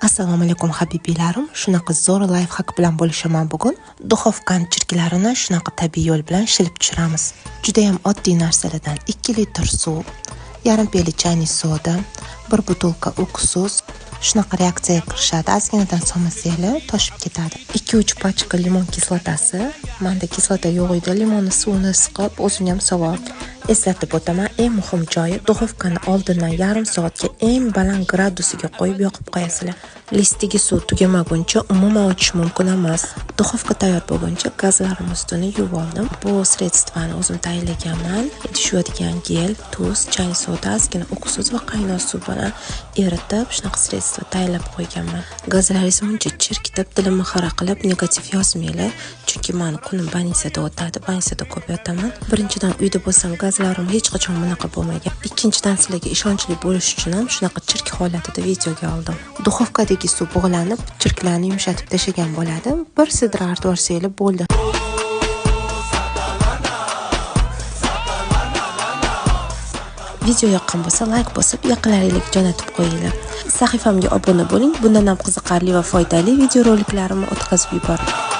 Assalomu alaykum habibiylarim. Shunaqa zo'r lifehack bilan bo'lishaman bugun. Duxovkani chirklarini shunaqa tabiiy yo'l bilan shilib tushiramiz. Juda ham oddiy narsalardan 2 litr suv, yarim piyola chaynik soda, 1 butulka уксус. Shunaqa reaksiyaga kirishadi. Ozginadan solmasanglar toshib ketadi. 2-3 pachka limon kislotasi. Menda kislota yo'q edi. Limonni suvini siqib, o'zini ham sovordim. Eslatib o'taman, eng muhim joyi duxovkani oldindan yarim soatga eng baland gradusiga qo'yib yoqib qo'yasizlar. Listdagi suv tugamaguncha umuman ochish mumkin emas. Duxovka tayyor bo'lguncha gazlarim ustini yuvib oldim. Bu sredствoni o'zim tayyorlaganman. Idish yuvadigan gel, tuz, chaynik soda, ozgina уксус va qaynoq suv bilan eritib, shunaqa средство tayyorlab qo'yganman. Gazlaringiz muncha chirkitib, dilimni xira qilib negativ yozmanglar, chunki meni kunim больницада o'tadi, больницада ko'p yotaman. Birinchidan uyda bo'lsam gazlarim hech qachon bunaqa bo'lmagan. Ikkinchidan sizlarga ishonchli bo'lish uchun ham shunaqa chirk holatida videoga oldim. Duxovkadagi suv bug'lanib, chirklarni yumshatib tashagan bo'ladi. Bir sidra artib yuborsanglar bo'ldi. Video yoqqan bo'lsa like bosib, yaqinlaringizga jo'natib qo'yinglar. Sahifamga obuna bo'ling. Bundan ham qiziqarli va foydali videoroliklarimni o'tkazib yuboring.